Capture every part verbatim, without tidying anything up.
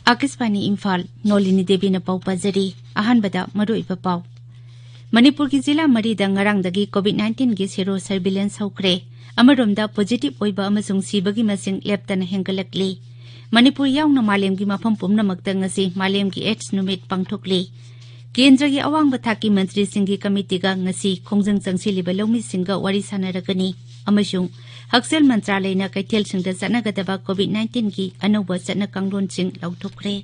ꯑꯥꯀꯥꯁꯕꯥꯅꯤ ꯏꯝꯐꯥꯜ, ꯅꯣꯂꯤꯅꯤ ꯗꯦꯕꯤꯅ ꯄꯥꯎ ꯄꯥꯖꯔꯤ꯫ ꯑꯍꯥꯟꯕꯗ ꯃꯔꯨꯑꯣꯏꯕ ꯄꯥꯎ꯫ ꯃꯅꯤꯄꯨꯔꯒꯤ ꯖꯤꯂꯥ ꯃꯔꯤꯗ ꯉꯔꯥꯡꯗꯒꯤ COVID nineteen ꯒꯤ ꯁꯦꯔꯣ ꯁꯔꯚꯤꯂꯦꯟꯁ ꯍꯧꯈ꯭ꯔꯦ꯫ ꯑꯃꯔꯣꯝꯗ ꯄꯣꯖꯤꯇꯤꯚ ꯑꯣꯏꯕ ꯑꯃꯁꯨꯡ ꯁꯤꯕꯒꯤ ꯃꯁꯤꯡ ꯂꯦꯞꯇꯅ ꯍꯦꯟꯒꯠꯂꯛꯂꯤ꯫ ꯃꯅꯤꯄꯨꯔ ꯌꯥꯎꯅ ꯃꯥꯂꯦꯝꯒꯤ ꯃꯐꯝ ꯄꯨꯝꯅꯃꯛꯇ ꯉꯁꯤ ꯃꯥꯂꯦꯝꯒꯤ AIDS ꯅꯨꯃꯤꯠ ꯄꯥꯡꯊꯣꯛꯂꯤ꯫ ꯀꯦꯟꯗ꯭ꯔꯒꯤ ꯑꯋꯥꯡꯕ ꯊꯥꯛꯀꯤ ꯃꯟꯇ꯭ꯔꯤꯁꯤꯡꯒꯤ ꯀꯃꯤꯇꯤꯒ ꯉꯁꯤ ꯈꯣꯡꯖꯪ ꯆꯪꯁꯤꯜꯂꯤꯕ ꯂꯧꯃꯤꯁꯤꯡꯒ ꯋꯥꯔꯤ ꯁꯥꯟꯅꯔꯒꯅꯤ ꯑꯃꯁꯨꯡ ꯍꯛꯁꯦꯜ ꯃꯟꯇ꯭ꯔꯥꯂꯌꯅ ꯀꯩꯊꯦꯜꯁꯤꯡꯗ ꯆꯠꯅꯒꯗꯕ COVID nineteen ꯒꯤ ꯑꯅꯧꯕ ꯆꯠꯅ ꯀꯥꯡꯂꯣꯟꯁꯤꯡ ꯂꯥꯎꯊꯣꯛꯈ꯭ꯔꯦ꯫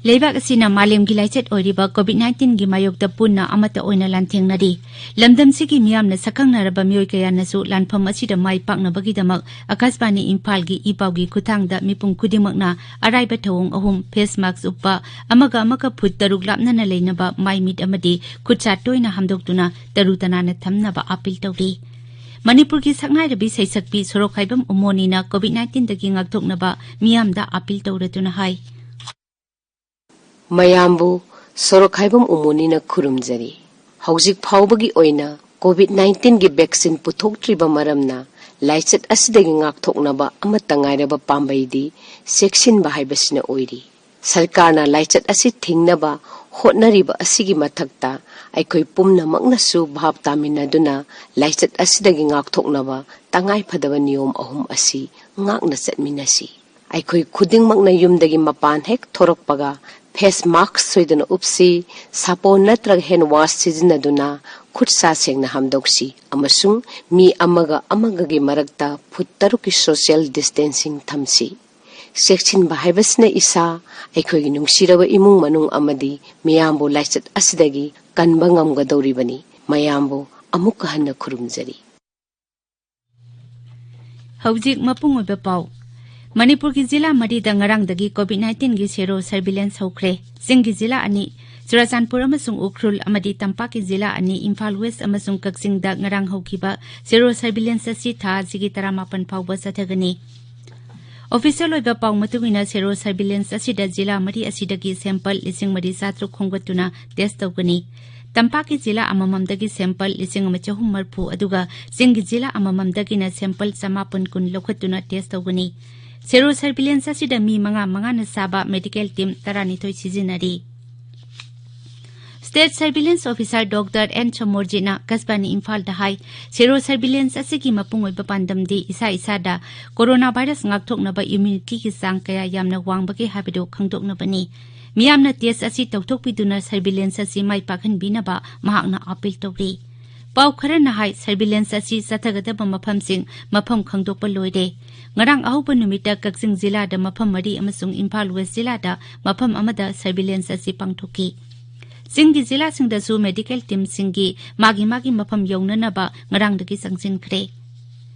ꯂꯩꯕꯥꯛ ꯑꯁꯤꯅ ꯃꯥꯂꯦꯝꯒꯤ ꯂꯥꯏꯆꯠ ꯑꯣꯏꯔꯤꯕ COVID nineteen ꯒꯤ ꯃꯥꯌꯣꯛꯇ ꯄꯨꯟꯅ ꯑꯃꯠꯇ ꯑꯣꯏꯅ ꯂꯥꯟꯊꯦꯡꯅꯔꯤ꯫ ꯂꯝꯗꯝꯁꯤꯒꯤ ꯃꯤꯌꯥꯝꯅ ꯁꯛꯈꯪꯅꯔꯕ ꯃꯤꯑꯣꯏ ꯀꯌꯥꯅꯁꯨ ꯂꯥꯟꯐꯝ ꯑꯁꯤꯗ ꯃꯥꯏ ꯄꯥꯛꯅꯕꯒꯤꯗꯃꯛ ꯑꯥꯀꯥꯁꯕꯥꯅꯤ ꯏꯝꯐꯥꯜꯒꯤ ꯏ ꯄꯥꯎꯒꯤ ꯈꯨꯠꯊꯥꯡꯗ ꯃꯤꯄꯨꯝ ꯈꯨꯗꯤꯡꯃꯛꯅ ꯑꯔꯥꯏꯕ ꯊꯧꯑꯣꯡ ꯑꯍꯨꯝ, ꯐꯦꯁ ꯃꯥꯛꯁ ꯎꯞꯄ, ꯑꯃꯒ ꯑꯃꯒ ꯐꯨꯠ ꯇꯔꯨꯛ ꯂꯥꯞꯅꯅ ꯂꯩꯅꯕ, ꯃꯥꯏ ꯃꯤꯠ ꯑꯃꯗꯤ ꯈꯨꯠꯁꯥ ꯇꯣꯏꯅ ꯍꯥꯝꯗꯣꯛꯇꯨꯅ ꯇꯔꯨ ꯇꯅꯥꯟꯅ ꯊꯝꯅꯕ ꯑꯥꯄꯤꯜ ꯇꯧꯔꯤ꯫ ꯃꯅꯤꯄꯨꯔꯒꯤ ꯁꯛꯅꯥꯏꯔꯕꯤ ꯁꯩꯁꯛꯄꯤ ꯁꯣꯔꯣꯛꯈꯥꯏꯕꯝ ꯎꯃꯣꯅꯤꯅ COVID nineteen ꯗꯒꯤ ꯉꯥꯛꯊꯣꯛꯅꯕ ꯃꯤꯌꯥꯝꯗ ꯑꯥꯄꯤꯜ ꯇꯧꯔꯗꯨꯅ ꯍꯥꯏ꯫ ꯃꯌꯥꯝꯕꯨ ꯁꯣꯔꯣꯛꯈꯥꯏꯕꯝ ꯎꯃꯣꯅꯤꯅ ꯈꯨꯔꯨꯝꯖꯔꯤ꯫ ꯍꯧꯖꯤꯛ ꯐꯥꯎꯕꯒꯤ ꯑꯣꯏꯅ COVID nineteen ꯒꯤ ꯚꯦꯛꯁꯤꯟ ꯄꯨꯊꯣꯛꯇ꯭ꯔꯤꯕ ꯃꯔꯝꯅ ꯂꯥꯏꯆꯠ ꯑꯁꯤꯗꯒꯤ ꯉꯥꯛꯊꯣꯛꯅꯕ ꯑꯃꯠꯇ ꯉꯥꯏꯔꯕ ꯄꯥꯝꯕꯩꯗꯤ ꯆꯦꯛꯁꯤꯟꯕ ꯍꯥꯏꯕꯁꯤꯅ ꯑꯣꯏꯔꯤ꯫ ꯁꯔꯀꯥꯔꯅ ꯂꯥꯏꯆꯠ ꯑꯁꯤ ꯊꯤꯡꯅꯕ ꯍꯣꯠꯅꯔꯤꯕ ꯑꯁꯤꯒꯤ ꯃꯊꯛꯇ ꯑꯩꯈꯣꯏ ꯄꯨꯝꯅꯃꯛꯅꯁꯨ ꯚꯥꯞ ꯇꯥꯃꯤꯟꯅꯗꯨꯅ ꯂꯥꯏꯆꯠ ꯑꯁꯤꯗꯒꯤ ꯉꯥꯛꯊꯣꯛꯅꯕ ꯇꯉꯥꯏꯐꯗꯕ ꯅꯤꯌꯣꯝ ꯑꯍꯨꯝ ꯑꯁꯤ ꯉꯥꯛꯅ ꯆꯠꯃꯤꯟꯅꯁꯤ꯫ ꯑꯩꯈꯣꯏ ꯈꯨꯗꯤꯡꯃꯛꯅ ꯌꯨꯝꯗꯒꯤ ꯃꯄꯥꯟ ꯍꯦꯛ ꯊꯣꯔꯛꯄꯒ ꯐꯦꯁ ꯃꯥꯛꯁ ꯁꯣꯏꯗꯅ ꯎꯞꯁꯤ, ꯁꯥꯄꯣꯟ ꯅꯠꯇ꯭ꯔꯒ ꯍꯦꯟ ꯋꯥꯁ ꯁꯤꯖꯤꯟꯅꯗꯨꯅ ꯈꯨꯠ ꯁꯥ ꯁꯦꯡꯅ ꯍꯥꯝꯗꯣꯛꯁꯤ ꯑꯃꯁꯨꯡ ꯃꯤ ꯑꯃꯒ ꯑꯃꯒꯒꯤ ꯃꯔꯛꯇ ꯐꯨꯠ ꯇꯔꯨꯛꯀꯤ ꯁꯣꯁꯤꯌꯦꯜ ꯗꯤꯁꯇꯦꯟꯁꯤꯡ ꯊꯝꯁꯤ꯫ ꯆꯦꯛꯁꯤꯟꯕ ꯍꯥꯏꯕꯁꯤꯅ ꯏꯁꯥ, ꯑꯩꯈꯣꯏꯒꯤ ꯅꯨꯡꯁꯤꯔꯕ ꯏꯃꯨꯡ ꯃꯅꯨꯡ ꯑꯃꯗꯤ ꯃꯤꯌꯥꯝꯕꯨ ꯂꯥꯏꯆꯠ ꯑꯁꯤꯗꯒꯤ ꯀꯟꯕ ꯉꯝꯒꯗꯧꯔꯤꯕꯅꯤ꯫ ꯃꯌꯥꯝꯕꯨ ꯑꯃꯨꯛꯀ ꯍꯟꯅ ꯈꯨꯔꯨꯝꯖꯔꯤ꯫ ꯍꯧꯖꯤꯛ ꯃꯄꯨꯡ ꯑꯣꯏꯕ ꯄꯥꯎ꯫ ꯃꯅꯤꯄꯨꯔꯒꯤ ꯖꯤꯂꯥ ꯃꯔꯤꯗ ꯉꯔꯥꯡꯗꯒꯤ COVID nineteen ꯒꯤ ꯁꯦꯔꯣ ꯁꯔꯚꯤꯂꯦꯟꯁ ꯍꯧꯈ꯭ꯔꯦ꯫ ꯆꯤꯡꯒꯤ ꯖꯤꯂꯥ ꯑꯅꯤ, ꯆꯨꯔꯥꯆꯥꯟꯄꯨꯔ ꯑꯃꯁꯨꯡ ꯎꯈ꯭ꯔꯨꯜ ꯑꯃꯗꯤ ꯇꯝꯄꯥꯛꯀꯤ ꯖꯤꯂꯥ ꯑꯅꯤ, ꯏꯝꯐꯥꯜ ꯋꯦꯁ ꯑꯃꯁꯨꯡ ꯀꯛꯆꯤꯡꯗ ꯉꯔꯥꯡ ꯍꯧꯈꯤꯕ ꯁꯦꯔꯣ ꯁꯔꯚꯤꯂꯦꯟꯁ ꯑꯁꯤ ꯊꯥ ꯑꯁꯤꯒꯤ ꯇꯔꯥꯃꯥꯄꯟ ꯐꯥꯎꯕ ꯆꯠꯊꯒꯅꯤ꯫ ꯑꯣꯐꯤꯁꯤꯌꯦꯜ ꯑꯣꯏꯕ ꯄꯥꯎ ꯃꯇꯨꯡ ꯏꯟꯅ, ꯁꯦꯔꯣ ꯁꯔꯚꯤꯂꯦꯟꯁ ꯑꯁꯤꯗ ꯖꯤꯂꯥ ꯃꯔꯤ ꯑꯁꯤꯗꯒꯤ ꯁꯦꯝꯄꯜ ꯂꯤꯁꯤꯡ ꯃꯔꯤ ꯆꯥꯇ꯭ꯔꯨꯛ ꯈꯣꯝꯒꯠꯇꯨꯅ ꯇꯦꯁ ꯇꯧꯒꯅꯤ꯫ ꯇꯝꯄꯥꯛꯀꯤ ꯖꯤꯂꯥ ꯑꯃꯃꯝꯗꯒꯤ ꯁꯦꯝꯄꯜ ꯂꯤꯁꯤꯡ ꯑꯃ ꯆꯍꯨꯝ ꯃꯔꯤꯐꯨ, ꯑꯗꯨꯒ ꯆꯤꯡꯒꯤ ꯖꯤꯂꯥ ꯑꯃꯃꯝꯗꯒꯤꯅ ꯁꯦꯝꯄꯜ ꯆꯃꯥꯄꯟ ꯀꯨꯟ ꯂꯧꯈꯠꯇꯨꯅ ꯇꯦꯁ ꯇꯧꯒꯅꯤ꯫ ꯁꯦꯔꯣ ꯁꯔꯚꯤꯂꯦꯟꯁ ꯑꯁꯤꯗ ꯃꯤ ꯃꯉꯥ ꯃꯉꯥꯅ ꯁꯥꯕ ꯃꯦꯗꯤꯀꯦꯜ ꯇꯤꯝ ꯇꯔꯥꯅꯤꯊꯣꯏ ꯁꯤꯖꯤꯟꯅꯔꯤ꯫ State surveillance officer doctor N ꯁꯣꯃꯣꯔꯖꯤꯠꯅ ꯑꯀꯥꯁꯕꯥꯅꯤ ꯏꯝꯐꯥꯜꯗ ꯍꯥꯏ, ꯁꯦꯔꯣ ꯁꯔꯚꯤꯂꯦꯟꯁ ꯑꯁꯤꯒꯤ ꯃꯄꯨꯡ ꯑꯣꯏꯕ ꯄꯥꯟꯗꯝꯗꯤ ꯏꯁꯥ ꯏꯁꯥꯗ ꯀꯣꯔꯣꯅꯥ ꯚꯥꯏꯔꯁ ꯉꯥꯛꯊꯣꯛꯅꯕ ꯏꯝꯌꯨꯅꯤꯇꯤꯒꯤ ꯆꯥꯡ ꯀꯌꯥ ꯌꯥꯝꯅ ꯋꯥꯡꯕꯒꯦ ꯍꯥꯏꯕꯗꯨ ꯈꯪꯗꯣꯛꯅꯕꯅꯤ꯫ ꯃꯤꯌꯥꯝꯅ ꯇꯦꯁ ꯑꯁꯤ ꯇꯧꯊꯣꯛꯄꯤꯗꯨꯅ ꯁꯔꯚꯤꯂꯦꯟꯁ ꯑꯁꯤ ꯃꯥꯏ ꯄꯥꯛꯍꯟꯕꯤꯅꯕ ꯃꯍꯥꯛꯅ ꯑꯥꯄꯤꯜ ꯇꯧꯔꯤ꯫ ꯄꯥꯎ ꯈꯔꯅ ꯍꯥꯏ, ꯁꯔꯚꯤꯂꯦꯟꯁ ꯑꯁꯤ ꯆꯠꯊꯒꯗꯕ ꯃꯐꯝꯁꯤꯡ ꯃꯐꯝ ꯈꯪꯗꯣꯛꯄ ꯂꯣꯏꯔꯦ꯫ ꯉꯔꯥꯡ ꯑꯍꯧꯕ ꯅꯨꯃꯤꯠꯇ ꯀꯛꯆꯤꯡ ꯖꯤꯂꯥꯗ ꯃꯐꯝ ꯃꯔꯤ ꯑꯃꯁꯨꯡ ꯏꯝꯐꯥꯜ ꯋꯦꯁ ꯖꯤꯂꯥꯗ ꯃꯐꯝ ꯑꯃꯗ ꯁꯔꯚꯤꯂꯦꯟꯁ ꯑꯁꯤ ꯄꯥꯡꯊꯣꯛꯈꯤ꯫ ꯆꯤꯡꯒꯤ ꯖꯤꯂꯥꯁꯤꯡꯗꯁꯨ ꯃꯦꯗꯤꯀꯦꯜ ꯇꯤꯝꯁꯤꯡꯒꯤ ꯃꯥꯒꯤ ꯃꯥꯒꯤ ꯃꯐꯝ ꯌꯧꯅꯅꯕ ꯉꯔꯥꯡꯗꯒꯤ ꯆꯪꯁꯤꯟꯈ꯭ꯔꯦ꯫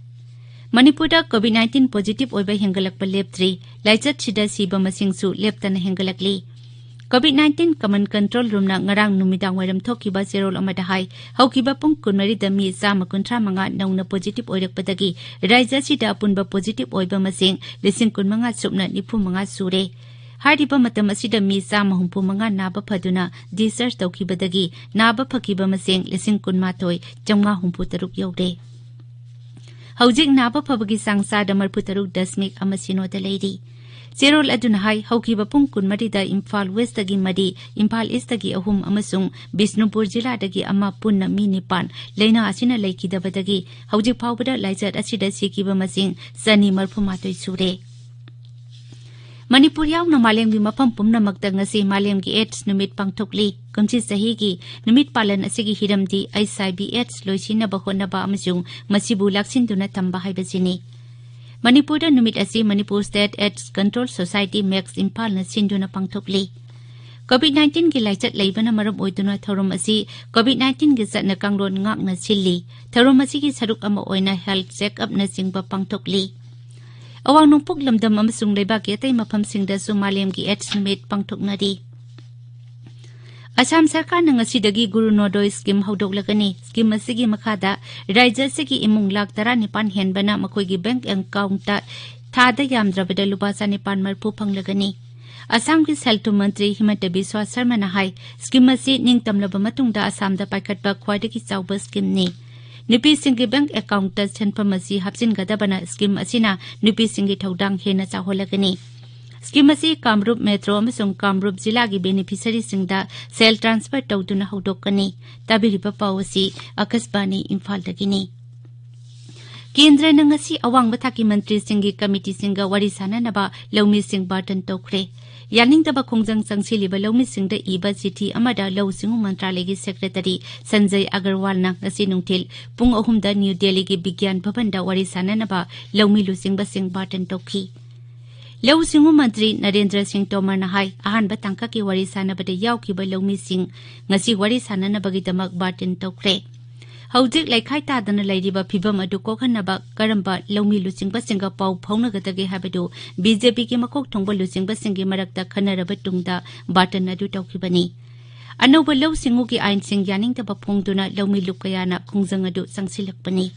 ꯃꯅꯤꯄꯨꯔꯗ ꯀꯣꯚꯤꯗ ꯅꯥꯏꯟꯇꯤꯟ ꯄꯣꯖꯤꯇꯤꯚ ꯑꯣꯏꯕ ꯍꯦꯟꯒꯠꯂꯛꯄ ꯂꯦꯞꯇ꯭ꯔꯤ꯫ ꯂꯥꯏꯆꯠꯁꯤꯗ ꯁꯤꯕ ꯃꯁꯤꯡꯁꯨ ꯂꯦꯞꯇꯅ ꯍꯦꯟꯒꯠꯂꯛꯂꯤ꯫ ꯀꯣꯚꯤꯗ ꯅꯥꯏꯟꯇꯤꯟ ꯀꯃꯟ ꯀꯟꯇ꯭ꯔꯣꯜ ꯔꯨꯝꯅ ꯉꯔꯥꯡ ꯅꯨꯃꯤꯗꯥꯡ ꯋꯥꯏꯔꯝ ꯊꯣꯛꯈꯤꯕ ꯆꯦꯔꯣꯜ ꯑꯃꯗ ꯍꯥꯏ, ꯍꯧꯈꯤꯕ ꯄꯨꯡ ꯀꯨꯟꯃꯔꯤꯗ ꯃꯤ ꯆꯥꯝꯃ ꯀꯨꯟꯊ꯭ꯔꯥ ꯃꯉꯥ ꯅꯧꯅ ꯄꯣꯖꯤꯇꯤꯚ ꯑꯣꯏꯔꯛꯄꯗꯒꯤ ꯔꯥꯖ꯭ꯌ ꯑꯁꯤꯗ ꯑꯄꯨꯟꯕ ꯄꯣꯖꯤꯇꯤꯚ ꯑꯣꯏꯕ ꯃꯁꯤꯡ ꯂꯤꯁꯤꯡ ꯀꯨꯟꯃꯉꯥ ꯁꯨꯞꯅ ꯅꯤꯐꯨ ꯃꯉꯥ ꯁꯨꯔꯦ꯫ ꯍꯥꯏꯔꯤꯕ ꯃꯇꯝ ꯑꯁꯤꯗ ꯃꯤ ꯆꯥꯝꯃ ꯍꯨꯝꯐꯨ ꯃꯉꯥ ꯅꯥꯕ ꯐꯗꯨꯅ ꯗꯤꯁꯆꯥꯔꯖ ꯇꯧꯈꯤꯕꯗꯒꯤ ꯅꯥꯕ ꯐꯈꯤꯕ ꯃꯁꯤꯡ ꯂꯤꯁꯤꯡ ꯀꯨꯟꯃꯥꯊꯣꯏ ꯆꯥꯝꯃꯉꯥ ꯍꯨꯝꯐꯨ ꯇꯔꯨꯛ ꯌꯧꯔꯦ꯫ ꯍꯧꯖꯤꯛ ꯅꯥꯕ ꯐꯕꯒꯤ ꯆꯥꯡ ꯆꯥꯗ ꯃꯔꯤꯐꯨ ꯇꯔꯨꯛ ꯗꯁꯃꯤꯛ ꯑꯃ ꯁꯤꯅꯣꯗ ꯂꯩꯔꯤ꯫ ꯆꯦꯔꯣꯜ ꯑꯗꯨꯅ ꯍꯥꯏ, ꯍꯧꯈꯤꯕ ꯄꯨꯡ ꯀꯨꯟꯃꯔꯤꯗ ꯏꯝꯐꯥꯜ ꯋꯦꯁꯇꯒꯤ ꯃꯔꯤ, ꯏꯝꯐꯥꯜ ꯏꯁꯇꯒꯤ ꯑꯍꯨꯝ ꯑꯃꯁꯨꯡ ꯕꯤꯁꯅꯨꯄꯨꯔ ꯖꯤꯂꯥꯗꯒꯤ ꯑꯃ, ꯄꯨꯟꯅ ꯃꯤ ꯅꯤꯄꯥꯟ ꯂꯥꯏꯅꯥ ꯑꯁꯤꯅ ꯂꯩꯈꯤꯗꯕꯗꯒꯤ ꯍꯧꯖꯤꯛ ꯐꯥꯎꯕꯗ ꯂꯥꯏꯆꯠ ꯑꯁꯤꯗ ꯁꯤꯈꯤꯕ ꯃꯁꯤꯡ ꯆꯅꯤ ꯃꯔꯤꯐꯨ ꯃꯥꯊꯣꯏ ꯁꯨꯔꯦ꯫ ꯃꯅꯤꯄꯨꯔ ꯌꯥꯎꯅ ꯃꯥꯂꯦꯝꯒꯤ ꯃꯐꯝ ꯄꯨꯝꯅꯃꯛꯇ ꯉꯁꯤ ꯃꯥꯂꯦꯝꯒꯤ ꯑꯦꯗꯁ ꯅꯨꯃꯤꯠ ꯄꯥꯡꯊꯣꯛꯂꯤ꯫ ꯀꯨꯝꯁꯤ ꯆꯍꯤꯒꯤ ꯅꯨꯃꯤꯠ ꯄꯥꯂꯟ ꯑꯁꯤꯒꯤ ꯍꯤꯔꯝꯗꯤ ꯑꯩꯆ ꯑꯥꯏ ꯚꯤ ꯑꯦꯗꯁ ꯂꯣꯏꯁꯤꯟꯅꯕ ꯍꯣꯠꯅꯕ ꯑꯃꯁꯨꯡ ꯃꯁꯤꯕꯨ ꯂꯥꯛꯁꯤꯟꯗꯨꯅ ꯊꯝꯕ ꯍꯥꯏꯕꯁꯤꯅꯤ꯫ ꯃꯅꯤꯄꯨꯔꯗ ꯅꯨꯃꯤꯠ ꯑꯁꯤ Manipur State AIDS Control Society, MACS ꯏꯝꯐꯥꯜꯅ ꯁꯤꯟꯗꯨꯅ ꯄꯥꯡꯊꯣꯛꯂꯤ꯫ ꯀꯣꯚꯤꯗ ꯅꯥꯏꯟꯇꯤꯟꯒꯤ ꯂꯥꯏꯆꯠ ꯂꯩꯕꯅ ꯃꯔꯝ ꯑꯣꯏꯗꯨꯅ ꯊꯧꯔꯝ ꯑꯁꯤ ꯀꯣꯚꯤꯗ ꯅꯥꯏꯟꯇꯤꯟꯒꯤ ꯆꯠꯅ ꯀꯥꯡꯂꯣꯟ ꯉꯥꯛꯅ ꯁꯤꯜꯂꯤ꯫ ꯊꯧꯔꯝ ꯑꯁꯤꯒꯤ ꯁꯔꯨꯛ ꯑꯃ ꯑꯣꯏꯅ ꯍꯦꯜꯊ ꯆꯦꯛ ꯑꯞꯅꯆꯤꯡꯕ ꯄꯥꯡꯊꯣꯛꯂꯤ꯫ ꯑꯋꯥꯡ ꯅꯣꯡꯄꯣꯛ ꯂꯝꯗꯝ ꯑꯃꯁꯨꯡ ꯂꯩꯕꯥꯛꯀꯤ ꯑꯇꯩ ꯃꯐꯝꯁꯤꯡꯗꯁꯨ ꯃꯥꯂꯦꯝꯒꯤ ꯑꯦꯗꯁ ꯅꯨꯃꯤꯠ ꯄꯥꯡꯊꯣꯛꯅꯔꯤ꯫ ꯑꯁꯥꯝ ꯁꯔꯀꯥꯔꯅ ꯉꯁꯤꯗꯒꯤ ꯒꯨꯔꯨ ꯅꯣꯗꯣꯏ ꯁ꯭ꯀꯤꯝ ꯍꯧꯗꯣꯛꯂꯒꯅꯤ꯫ ꯁ꯭ꯀꯤꯝ ꯑꯁꯤꯒꯤ ꯃꯈꯥꯗ ꯔꯥꯖ꯭ꯌ ꯑꯁꯤꯒꯤ ꯏꯃꯨꯡ ꯂꯥꯈ ꯇꯔꯥꯅꯤꯄꯥꯟ ꯍꯦꯟꯕꯅ ꯃꯈꯣꯏꯒꯤ ꯕꯦꯡꯛ ꯑꯦꯀꯥꯎꯟꯠꯇ ꯊꯥꯗ ꯌꯥꯝꯗ꯭ꯔꯕꯗ ꯂꯨꯄꯥ ꯆꯥꯅꯤꯄꯥꯟ ꯃꯔꯤꯐꯨ ꯐꯪꯂꯒꯅꯤ꯫ ꯑꯁꯥꯝꯒꯤ ꯁꯦꯜ ꯊꯨꯝ ꯃꯟꯇ꯭ꯔꯤ ꯍꯤꯃꯟꯇ ꯕꯤꯁ꯭ꯋꯥ ꯁꯔꯃꯅ ꯍꯥꯏ, ꯁ꯭ꯀꯤꯝ ꯑꯁꯤ ꯅꯤꯡꯇꯝꯂꯕ ꯃꯇꯨꯡꯗ ꯑꯁꯥꯝꯗ ꯄꯥꯏꯈꯠꯄ ꯈ꯭ꯋꯥꯏꯗꯒꯤ ꯆꯥꯎꯕ ꯁ꯭ꯀꯤꯝꯅꯤ꯫ ꯅꯨꯄꯤꯁꯤꯡꯒꯤ ꯕꯦꯡꯛ ꯑꯦꯀꯥꯎꯟꯠꯇ ꯁꯦꯟꯐꯝ ꯑꯁꯤ ꯍꯥꯞꯆꯤꯟꯒꯗꯕꯅ ꯁ꯭ꯀꯤꯝ ꯑꯁꯤꯅ ꯅꯨꯄꯤꯁꯤꯡꯒꯤ ꯊꯧꯗꯥꯡ ꯍꯦꯟꯅ ꯆꯥꯎꯍꯜꯂꯒꯅꯤ꯫ ꯁ꯭ꯀꯤꯝ ꯑꯁꯤ ꯀꯥꯝꯔꯨꯞ ꯃꯦꯇ꯭ꯔꯣ ꯑꯃꯁꯨꯡ ꯀꯥꯝꯔꯨꯞ ꯖꯤꯂꯥꯒꯤ ꯕꯦꯅꯤꯐꯤꯁꯔꯤꯁꯤꯡꯗ ꯁꯦꯜ ꯇ꯭ꯔꯥꯟꯁꯐꯔ ꯇꯧꯗꯨꯅ ꯍꯧꯗꯣꯛꯀꯅꯤ꯫ ꯇꯥꯕꯤꯔꯤꯕ ꯄꯥꯎ ꯑꯁꯤ ꯑꯀꯥꯁꯕꯥꯅꯤ ꯏꯝꯐꯥꯜꯗꯒꯤꯅꯤ꯫ ꯀꯦꯟꯗ꯭ꯔꯅ ꯉꯁꯤ ꯑꯋꯥꯡꯕ ꯊꯥꯛꯀꯤ ꯃꯟꯇ꯭ꯔꯤꯁꯤꯡꯒꯤ ꯀꯃꯤꯇꯤꯁꯤꯡꯒ ꯋꯥꯔꯤ ꯁꯥꯅꯅꯕ ꯂꯧꯃꯤꯁꯤꯡ ꯕꯥꯔꯇꯟ ꯇꯧꯈ꯭ꯔꯦ꯫ ꯌꯥꯅꯤꯡꯗꯕ ꯈꯣꯡꯖꯪ ꯆꯪꯁꯤꯜꯂꯤꯕ ꯂꯧꯃꯤꯁꯤꯡꯗ ꯏꯕ ꯆꯤꯊꯤ ꯑꯃꯗ ꯂꯧꯎ ꯁꯤꯡꯎ ꯃꯟꯇ꯭ꯔꯥꯂꯌꯒꯤ ꯁꯦꯀ꯭ꯔꯦꯇꯔꯤ ꯁꯟꯖꯌ ꯑꯒꯔꯋꯥꯜꯅ ꯉꯁꯤ ꯅꯨꯡꯊꯤꯜ ꯄꯨꯡ ꯑꯍꯨꯝꯗ ꯅ꯭ꯌꯨ ꯗꯦꯜꯂꯤꯒꯤ ꯕꯤꯒ꯭ꯌꯥꯟ ꯚꯕꯟꯗ ꯋꯥꯔꯤ ꯁꯥꯅꯅꯕ ꯂꯧꯃꯤ ꯂꯨꯆꯤꯡꯕꯁꯤꯡ ꯕꯥꯔꯇꯟ ꯇꯧꯈꯤ꯫ ꯂꯧꯎ ꯁꯤꯡꯎ ꯃꯟꯇ꯭ꯔꯤ ꯅꯔꯦꯟꯗ꯭ꯔ ꯁꯤꯡ ꯇꯣꯃꯔꯅ ꯍꯥꯏ, ꯑꯍꯥꯟꯕ ꯇꯥꯡꯀꯛꯀꯤ ꯋꯥꯔꯤ ꯁꯥꯅꯕꯗ ꯌꯥꯎꯈꯤꯕ ꯂꯧꯃꯤꯁꯤꯡ ꯉꯁꯤ ꯋꯥꯔꯤ ꯁꯥꯅꯅꯕꯒꯤꯗꯃꯛ ꯕꯥꯔꯇꯟ ꯇꯧꯈ꯭ꯔꯦ꯫ ꯍꯧꯖꯤꯛ ꯂꯩꯈꯥꯏ ꯇꯥꯗꯅ ꯂꯩꯔꯤꯕ ꯐꯤꯚꯝ ꯑꯗꯨ ꯀꯣꯛꯍꯟꯅꯕ ꯀꯔꯝꯕ ꯂꯧꯃꯤ ꯂꯨꯆꯤꯡꯕꯁꯤꯡꯒ ꯄꯥꯎ ꯐꯥꯎꯅꯒꯗꯒꯦ ꯍꯥꯏꯕꯗꯨ ꯕꯤ ꯖꯦ ꯄꯤꯒꯤ ꯃꯀꯣꯛ ꯊꯣꯡꯕ ꯂꯨꯆꯤꯡꯕꯁꯤꯡꯒꯤ ꯃꯔꯛꯇ ꯈꯟꯅꯔꯕ ꯇꯨꯡꯗ ꯕꯥꯔꯇꯟ ꯑꯗꯨ ꯇꯧꯈꯤꯕꯅꯤ꯫ ꯑꯅꯧꯕ ꯂꯧꯎ ꯁꯤꯡꯎꯒꯤ ꯑꯥꯏꯟꯁꯤꯡ ꯌꯥꯅꯤꯡꯗꯕ ꯐꯣꯡꯗꯨꯅ ꯂꯧꯃꯤ ꯂꯨꯞ ꯀꯌꯥꯅ ꯈꯣꯡꯖꯪ ꯑꯗꯨ ꯆꯪꯁꯤꯜꯂꯛꯄꯅꯤ꯫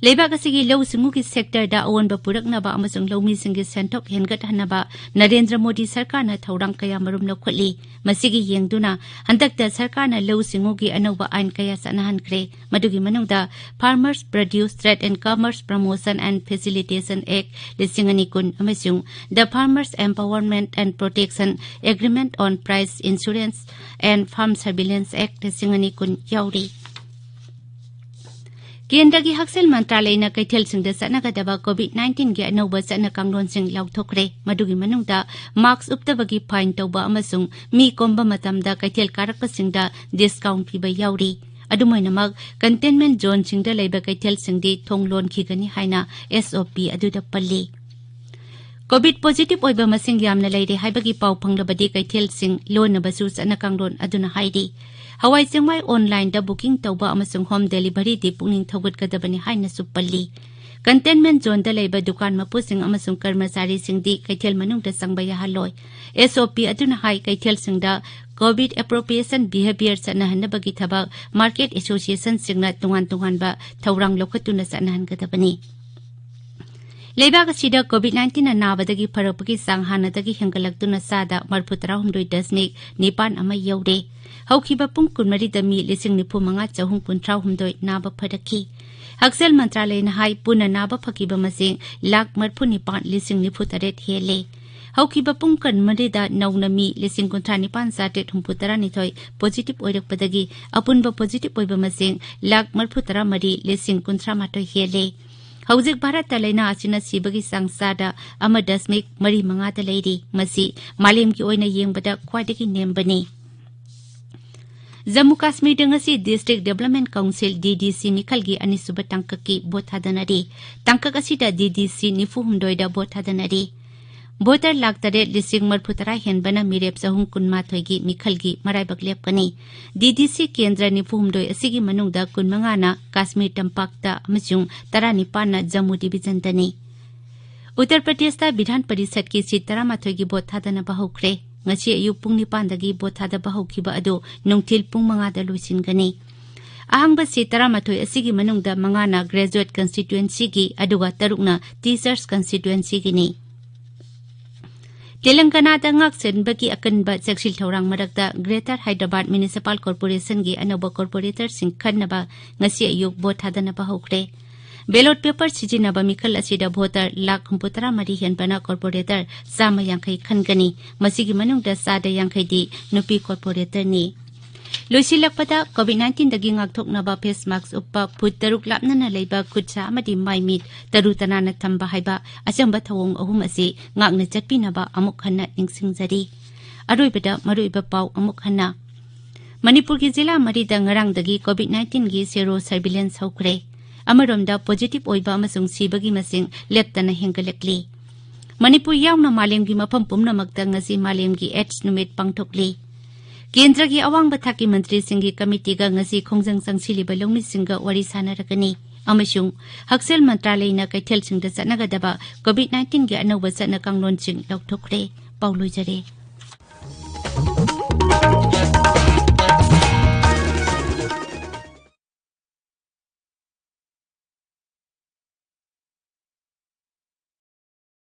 ꯂꯩꯕꯥꯛ ꯑꯁꯤꯒꯤ ꯂꯧꯎ ꯁꯤꯡꯎꯒꯤ ꯁꯦꯛꯇꯔꯗ ꯑꯑꯣꯟꯕ ꯄꯨꯔꯛꯅꯕ ꯑꯃꯁꯨꯡ ꯂꯧꯃꯤꯁꯤꯡꯒꯤ ꯁꯦꯟꯊꯣꯛ ꯍꯦꯟꯒꯠꯍꯟꯅꯕ ꯅꯔꯦꯟꯗ꯭ꯔ ꯃꯣꯗꯤ ꯁꯔꯀꯥꯔꯅ ꯊꯧꯔꯥꯡ ꯀꯌꯥꯃꯔꯨꯝ ꯂꯧꯈꯠꯂꯤ꯫ ꯃꯁꯤꯒꯤ ꯌꯦꯡꯗꯨꯅ ꯍꯟꯗꯛꯇ ꯁꯔꯀꯥꯔꯅ ꯂꯧꯎ ꯁꯤꯡꯎꯒꯤ ꯑꯅꯧꯕ ꯑꯥꯏꯟ ꯀꯌꯥ ꯆꯠꯅꯍꯟꯈ꯭ꯔꯦ꯫ ꯃꯗꯨꯒꯤ ꯃꯅꯨꯡꯗ Farmers Produce Trade and Commerce Promotion and Facilitation Act ꯂꯤꯁꯤꯡ ꯑꯅꯤ ꯀꯨꯟ ꯑꯃꯁꯨꯡ The Farmers Empowerment and Protection Agreement on Price Insurance and Farm Surveillance Act ꯂꯤꯁꯤꯡ ꯑꯅꯤ ꯀꯨꯟ ꯌꯥꯎꯔꯤ꯫ ꯀꯦꯟꯗ꯭ꯔꯒꯤ ꯍꯛꯁꯦꯜ ꯃꯟꯇ꯭ꯔꯥꯂꯌꯅ ꯀꯩꯊꯦꯜꯁꯤꯡꯗ ꯆꯠꯅꯒꯗꯕ ꯀꯣꯚꯤꯗ ꯅꯥꯏꯟꯇꯤꯟꯒꯤ ꯑꯅꯧꯕ ꯆꯠꯅ ꯀꯥꯡꯂꯣꯟꯁꯤꯡ ꯂꯥꯎꯊꯣꯛꯈ꯭ꯔꯦ꯫ ꯃꯗꯨꯒꯤ ꯃꯅꯨꯡꯗ ꯃꯥꯁ꯭ꯛ ꯎꯞꯇꯕꯒꯤ ꯐꯥꯏꯟ ꯇꯧꯕ ꯑꯃꯁꯨꯡ ꯃꯤ ꯀꯣꯝꯕ ꯃꯇꯝꯗ ꯀꯩꯊꯦꯜ ꯀꯥꯔꯛꯄꯁꯤꯡꯗ ꯗꯤꯁꯀꯥꯎꯟꯠ ꯄꯤꯕ ꯌꯥꯎꯔꯤ꯫ ꯑꯗꯨꯝ ꯑꯣꯏꯅꯃꯛ, ꯀꯟꯇꯦꯟꯃꯦꯟꯠ ꯖꯣꯟꯁꯤꯡꯗ ꯂꯩꯕ ꯀꯩꯊꯦꯜꯁꯤꯡꯗꯤ ꯊꯣꯡ ꯂꯣꯟꯈꯤꯒꯅꯤ ꯍꯥꯏꯅ ꯑꯦꯁ ꯑꯣ ꯄꯤ ꯑꯗꯨꯗ ꯄꯜꯂꯤ꯫ ꯀꯣꯚꯤꯗ ꯄꯣꯖꯤꯇꯤꯚ ꯑꯣꯏꯕ ꯃꯁꯤꯡ ꯌꯥꯝꯅ ꯂꯩꯔꯦ ꯍꯥꯏꯕꯒꯤ ꯄꯥꯎ ꯐꯪꯂꯕꯗꯤ ꯀꯩꯊꯦꯜꯁꯤꯡ ꯂꯣꯟꯅꯕꯁꯨ ꯆꯠꯅ ꯀꯥꯡꯂꯣꯟ ꯑꯗꯨꯅ ꯍꯥꯏꯔꯤ꯫ ꯍꯋꯥꯏ ꯆꯦꯡꯋꯥꯏ ꯑꯣꯟꯂꯥꯏꯟꯗ ꯕꯨꯀꯤꯡ ꯇꯧꯕ ꯑꯃꯁꯨꯡ ꯍꯣꯝ ꯗꯦꯂꯤꯚꯔꯤꯗꯤ ꯄꯨꯛꯅꯤꯡ ꯊꯧꯒꯠꯀꯗꯕꯅꯤ ꯍꯥꯏꯅꯁꯨ ꯄꯜꯂꯤ꯫ ꯀꯟꯇꯦꯟꯃꯦꯟꯠ ꯖꯣꯟꯗ ꯂꯩꯕ ꯗꯨꯀꯥꯟ ꯃꯄꯨꯁꯤꯡ ꯑꯃꯁꯨꯡ ꯀꯔꯃꯆꯥꯔꯤꯁꯤꯡꯗꯤ ꯀꯩꯊꯦꯜ ꯃꯅꯨꯡꯗ ꯆꯪꯕ ꯌꯥꯍꯜꯂꯣꯏ꯫ ꯑꯦꯁ ꯑꯣ ꯄꯤ ꯑꯗꯨꯅ ꯍꯥꯏ, ꯀꯩꯊꯦꯜꯁꯤꯡꯗ ꯀꯣꯚꯤꯗ ꯑꯦꯄ꯭ꯔꯣꯄ꯭ꯔꯤꯌꯦꯁꯟ ꯕꯤꯍꯦꯕꯤꯌꯔ ꯆꯠꯅꯍꯟꯅꯕꯒꯤ ꯊꯕꯛ ꯃꯥꯔꯀꯦꯠ ꯑꯦꯁꯣꯁꯤꯌꯦꯁꯟꯁꯤꯡꯅ ꯇꯣꯉꯥꯟ ꯇꯣꯉꯥꯟꯕ ꯊꯧꯔꯥꯡ ꯂꯧꯈꯠꯇꯨꯅ ꯆꯠꯅꯍꯟꯒꯗꯕꯅꯤ꯫ ꯂꯩꯕꯥꯛ ꯑꯁꯤꯗ COVID nineteen ꯅꯥꯕꯗꯒꯤ ꯐꯔꯛꯄꯒꯤ ꯆꯥꯡ ꯍꯥꯟꯅꯗꯒꯤ ꯍꯦꯟꯒꯠꯂꯛꯇꯨꯅ ꯆꯥꯗ ꯃꯔꯤꯐꯨ ꯇꯔꯥꯍꯨꯝꯗꯣꯏ ꯗꯁꯃꯤꯛ ꯅꯤꯄꯥꯟ ꯑꯃ ꯌꯧꯔꯦ꯫ ꯍꯧꯈꯤꯕ ꯄꯨꯡ ꯀꯨꯟꯃꯔꯤꯗ ꯃꯤ ꯂꯤꯁꯤꯡ ꯅꯤꯐꯨ ꯃꯉꯥ ꯆꯍꯨꯝ ꯀꯨꯟꯊ꯭ꯔꯥ ꯍꯨꯝꯗꯣꯏ ꯅꯥꯕ ꯐꯔꯛꯈꯤ꯫ ꯍꯛꯁꯦꯜ ꯃꯟꯇ꯭ꯔꯥꯂꯌꯅ ꯍꯥꯏ, ꯄꯨꯟꯅ ꯅꯥꯕ ꯐꯈꯤꯕ ꯃꯁꯤꯡ ꯂꯥꯈ ꯃꯔꯤꯐꯨ ꯅꯤꯄꯥꯟ ꯂꯤꯁꯤꯡ ꯅꯤꯐꯨ ꯇꯔꯦꯠ ꯍꯦꯜꯂꯦ꯫ ꯍꯧꯈꯤꯕ ꯄꯨꯡ ꯀꯨꯟꯃꯔꯤꯗ ꯅꯧꯅ ꯃꯤ ꯂꯤꯁꯤꯡ ꯀꯨꯟꯊ꯭ꯔꯥ ꯅꯤꯄꯥꯟ ꯆꯥꯇ꯭ꯔꯦꯠ ꯍꯨꯝꯐꯨ ꯇꯔꯥꯅꯤꯊꯣꯏ positive ꯑꯣꯏꯔꯛꯄꯗꯒꯤ ꯑꯄꯨꯟꯕ positive ꯑꯣꯏꯕ ꯃꯁꯤꯡ ꯂꯥꯈ ꯃꯔꯤꯐꯨ ꯇꯔꯥ ꯃꯔꯤ ꯂꯤꯁꯤꯡ ꯀꯨꯟꯊ꯭ꯔꯥ ꯃꯥꯊꯣꯏ ꯍꯦꯜꯂꯦ꯫ ꯍꯧꯖꯤꯛ ꯚꯥꯔꯠꯇ ꯂꯥꯏꯅꯥ ꯑꯁꯤꯅ ꯁꯤꯕꯒꯤ ꯆꯥꯡ ꯆꯥꯗ ꯑꯃ ꯗꯁꯃꯤꯛ ꯃꯔꯤ ꯃꯉꯥꯗ ꯂꯩꯔꯤ꯫ ꯃꯁꯤ ꯃꯥꯂꯦꯝꯒꯤ ꯑꯣꯏꯅ ꯌꯦꯡꯕꯗ ꯈ꯭ꯋꯥꯏꯗꯒꯤ ꯅꯦꯝꯕꯅꯤ꯫ ꯖꯝꯃꯨ ꯀꯥꯁꯃꯤꯔꯗ ꯉꯁꯤ District Development Council, DDC, ꯃꯤꯈꯜꯒꯤ ꯑꯅꯤꯁꯨꯕ ꯇꯥꯡꯀꯛꯀꯤ ꯚꯣꯠ ꯊꯥꯗꯅꯔꯤ꯫ ꯇꯥꯡꯀꯛ ꯑꯁꯤꯗ DDC ꯅꯤꯐꯨ ꯍꯨꯝꯗꯣꯏꯗ ꯚꯣꯠ ꯊꯥꯗꯅꯔꯤ꯫ ꯚꯣꯇꯔ ꯂꯥꯈ ꯇꯔꯦꯠ ꯂꯤꯁꯤꯡ ꯃꯔꯤꯐꯨ ꯇꯔꯥ ꯍꯦꯟꯕꯅ ꯃꯤꯔꯦꯞ ꯆꯍꯨꯝ ꯀꯨꯟꯃꯥꯊꯣꯏꯒꯤ ꯃꯤꯈꯜꯒꯤ ꯃꯔꯥꯏꯕꯛ ꯂꯦꯞꯀꯅꯤ꯫ DDC ꯀꯦꯟꯗ꯭ꯔ ꯅꯤꯐꯨ ꯍꯨꯝꯗꯣꯏ ꯑꯁꯤꯒꯤ ꯃꯅꯨꯡꯗ ꯀꯨꯟꯃꯉꯥꯅ ꯀꯥꯁꯃꯤꯔ ꯇꯝꯄꯥꯛꯇ ꯑꯃꯁꯨꯡ ꯇꯔꯥꯅꯤꯄꯥꯟꯅ ꯖꯝꯃꯨ ꯗꯤꯕꯤꯖꯟꯗꯅꯤ꯫ ꯎꯠꯇꯔ ꯄ꯭ꯔꯗꯦꯁꯇ ꯕꯤꯙꯥꯟ ꯄꯔꯤꯁꯠꯀꯤ ꯁꯤꯠ ꯇꯔꯥꯃꯥꯊꯣꯏꯒꯤ ꯚꯣꯠ ꯊꯥꯗꯅꯕ ꯍꯧꯈ꯭ꯔꯦ꯫ ꯉꯁꯤ ꯑꯌꯨꯛ ꯄꯨꯡ ꯅꯤꯄꯥꯟꯗꯒꯤ ꯚꯣꯠ ꯊꯥꯗꯕ ꯍꯧꯈꯤꯕ ꯑꯗꯨ ꯅꯨꯡꯊꯤꯜ ꯄꯨꯡ ꯃꯉꯥꯗ ꯂꯣꯏꯁꯤꯟꯒꯅꯤ꯫ ꯑꯍꯥꯡꯕ ꯁꯤꯠ ꯇꯔꯥꯃꯥꯊꯣꯏ ꯑꯁꯤꯒꯤ ꯃꯅꯨꯡꯗ ꯃꯉꯥꯅ Graduate Constituencyꯒꯤ, ꯑꯗꯨꯒ ꯇꯔꯨꯛꯅ Teachers Constituencyꯒꯤꯅꯤ꯫ ꯇꯦꯂꯪꯒꯅꯥꯗ ꯉꯥꯛꯁꯦꯟꯕꯒꯤ ꯑꯀꯟꯕ ꯆꯦꯛꯁꯤꯜ ꯊꯧꯔꯥꯡ ꯃꯔꯛꯇ Greater Hyderabad Municipal Corporationꯒꯤ ꯑꯅꯧꯕ corporatorꯁꯤꯡ ꯈꯟꯅꯕ ꯉꯁꯤ ꯑꯌꯨꯛ ꯚꯣꯠ ꯊꯥꯗꯅꯕ ꯍꯧꯈ꯭ꯔꯦ꯫ Ballot paper ꯁꯤꯖꯤꯟꯅꯕ ꯃꯤꯈꯜ ꯑꯁꯤꯗ voter ꯂꯥꯈ ꯍꯨꯝꯐꯨꯇꯔꯥ ꯃꯔꯤ ꯍꯦꯟꯕꯅ corporator ꯆꯥꯝꯃ ꯌꯥꯡꯈꯩ ꯈꯟꯒꯅꯤ꯫ ꯃꯁꯤꯒꯤ ꯃꯅꯨꯡꯗ ꯆꯥꯗ ꯌꯥꯡꯈꯩꯗꯤ ꯅꯨꯄꯤ corporatorꯅꯤ꯫ ꯂꯣꯏꯁꯤꯜꯂꯛꯄꯗ, COVID nineteenꯗꯒꯤ ꯉꯥꯛꯊꯣꯛꯅꯕ face mask ꯎꯞꯄ, ꯐꯨꯠ ꯇꯔꯨꯛ ꯂꯥꯞꯅꯅ ꯂꯩꯕ, ꯈꯨꯠ ꯁꯥ ꯑꯃꯗꯤ ꯃꯥꯏ ꯃꯤꯠ ꯇꯔꯨ ꯇꯅꯥꯟꯅ ꯊꯝꯕ ꯍꯥꯏꯕ ꯑꯆꯝꯕ ꯊꯧꯑꯣꯡ ꯑꯍꯨꯝ ꯑꯁꯤ ꯉꯥꯛꯅ ꯆꯠꯄꯤꯅꯕ ꯑꯃꯨꯛ ꯍꯟꯅ ꯅꯤꯡꯁꯤꯡꯖꯔꯤ꯫ ꯑꯔꯣꯏꯕꯗ ꯃꯔꯨꯑꯣꯏꯕ ꯄꯥꯎ ꯑꯃꯨꯛ ꯍꯟꯅ꯫ ꯃꯅꯤꯄꯨꯔꯒꯤ ꯖꯤꯂꯥ ꯃꯔꯤꯗ ꯉꯔꯥꯡꯗꯒꯤ COVID nineteenꯒꯤ sero surveillance ꯍꯧꯈ꯭ꯔꯦ꯫ ꯑꯃꯔꯣꯝꯗ, positive ꯑꯣꯏꯕ ꯑꯃꯁꯨꯡ ꯁꯤꯕꯒꯤ ꯃꯁꯤꯡ ꯂꯦꯞꯇꯅ ꯍꯦꯟꯒꯠꯂꯛꯂꯤ꯫ ꯃꯅꯤꯄꯨꯔ ꯌꯥꯎꯅ ꯃꯥꯂꯦꯝꯒꯤ ꯃꯐꯝ ꯄꯨꯝꯅꯃꯛꯇ ꯉꯁꯤ ꯃꯥꯂꯦꯝꯒꯤ AIDS ꯅꯨꯃꯤꯠ ꯄꯥꯡꯊꯣꯛꯂꯤ꯫ ꯀꯦꯟꯗ꯭ꯔꯒꯤ ꯑꯋꯥꯡꯕ ꯊꯥꯛꯀꯤ ꯃꯟꯇ꯭ꯔꯤꯁꯤꯡꯒꯤ ꯀꯃꯤꯇꯤꯒ ꯉꯁꯤ ꯈꯣꯡꯖꯪ ꯆꯪꯁꯤꯜꯂꯤꯕ ꯂꯧꯃꯤꯁꯤꯡꯒ ꯋꯥꯔꯤ ꯁꯥꯟꯅꯔꯒꯅꯤ ꯑꯃꯁꯨꯡ ꯍꯛꯁꯦꯜ ꯃꯟꯇ꯭ꯔꯥꯂꯌꯅ ꯀꯩꯊꯦꯜꯁꯤꯡꯗ ꯆꯠꯅꯒꯗꯕ COVID nineteenꯒꯤ ꯑꯅꯧꯕ ꯆꯠꯅ ꯀꯥꯡꯂꯣꯟꯁꯤꯡ ꯂꯧꯊꯣꯛꯈ꯭ꯔꯦ꯫ ꯄꯥꯎ ꯂꯣꯏꯖꯔꯦ꯫